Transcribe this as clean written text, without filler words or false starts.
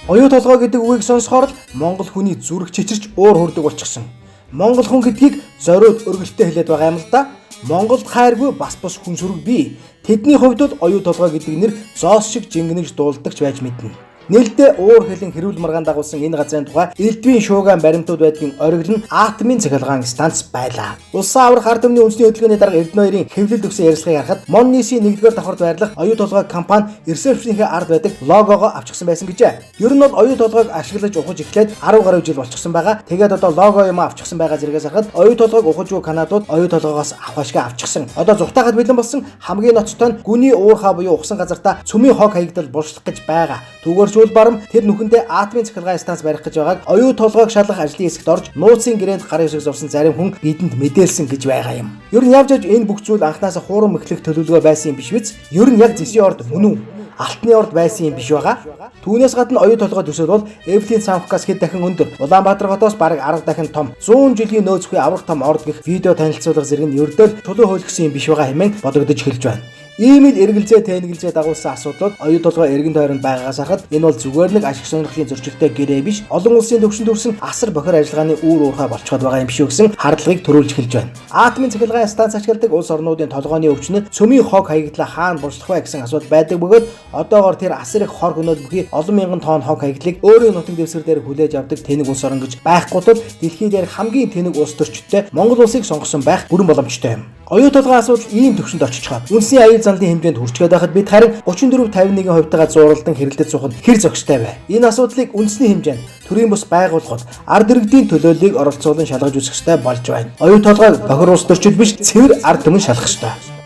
Оюу толгой гэдэг үгийг сонсохоор л Монгол хүний зүрх чичирч уур хүрдэг болчихсон. Монгол хүн гэдгийг зориуд өргөлттэй хэлээд байгаа юм л да. Монголд хайргүй бас бус хүн сүрэг бий. Тэдний хувьд бол оюу толгой гэдэг нэр зоос шиг жингэнэж дуулдагч байж мэднэ. Нээлттэй уур хилэн хэрүүл маргаан дагуулсан энэ газрын тухай элдвийн шуугиан баримтууд байдгийн оргил нь атомын цахилгаан станц байлаа. Улсын аврах ард түмний үндэсний хөдөлгөөний дарга Эрдэнэ хоёрын хэвлэлд өгсөн ярилцлагыг харахад Моннисын 1-р давхарт байрлах оюу толгой компани ресепшнийхээ ард байдаг логогоо авчихсан байсан гэжээ. Ер нь бол оюу толгойг ашиглаж ухаж эхлээд 10 гаруй жил болчихсон байгаа. Тэгээд одоо лого юм авчихсан байгаа зэргээс харахад оюу толгойг ухажгүй Канадууд оюу толгоогоос авах ашгаа авчихсан. Одоо зугтаахад бэлэн болсон хамгийн ноцтой нь гүний уурхаа буюу ухсан газартаа цөмийн хог хаягдал булшлах гэж байгаа. Түүгээр сүүл барам тэр нүхэндээ атомын цахилгаан станц барих гэж байгааг оюу толгойг шалгах ажлын хэсэгт орж нууцын гэрээнд гар ёсог зурсан зарим хүн бидэнд мэдээлсэн гэж байгаа юм. Ер нь явж явж энэ бүх зүйл анхнаасаа хуурам мэхлэх төлөвлөгөө байсан юм биш биз? Ер нь яг зэсийн орд мөн үү? Алтны орд байсан юм биш байгаа. Түүнээс гадна оюу толгой төсөл бол Эвлийн цамхгаас хэд дахин өндөр, Улаанбаатар хотоос бараг 10 дахин том, 100 жилийн нөөцгүй аврах том орд гэх видео танилцуулга зэрэг нь ердөөл чулуу хөөлгсөн юм биш байгаа хэмээн бодогдож эхэлж байна. Ийм л эргэлзээ тэнэгэлзээ дагуулсан асуудлууд оюу толгой эргэн тойронд байгаагаас харахад энэ бол зүгээр нэг ашиг сонирхлын зөрчилтэй гэрээ биш, олон улсын төвшөнд төрсэн асар бохир ажиллагааны үр уурхай болцоход байгаа юм биш үү гэсэн хардлагыг төрүүлж эхэлж байна. Атомын цахилгаан станц ашигладаг улс орнуудын толгойн өвчин нь цөмийн хог хаягдлаа хаана бурчлах вэ гэсэн асуудал байдаг бөгөөд одоогоор тэр асар их хор хөнөөл бүхий олон мянган тонн хог хаягдлыг өөрийн нутаг дэвсгэр дээр хүлээж авдаг тэнэг улс орн гэж байхгүй тул дэлхий дээр хамгийн тэнэг улс төрчдтэй Монгол улсыг сонгосон байх бүрэн боломжтой юм. Оюу толгой асуудал ийм төвшөнд очичхоод үндэсний аюул занлын хэмжээнд хүрчгээд байхад бид харин 34 51 хувьтайгаа зууралдан хэрэлдэж суух нь хэр зохистой вэ? Энэ асуудлыг үндэсний хэмжээнд төрийн бус байгууллагууд ард иргэдийн төлөөллийг оролцуулан шалгаж үзэх ёстой болж байна. Оюу толгойг бохир улс төрчид биш, цэвэр ард түмэн шалгах ёстой.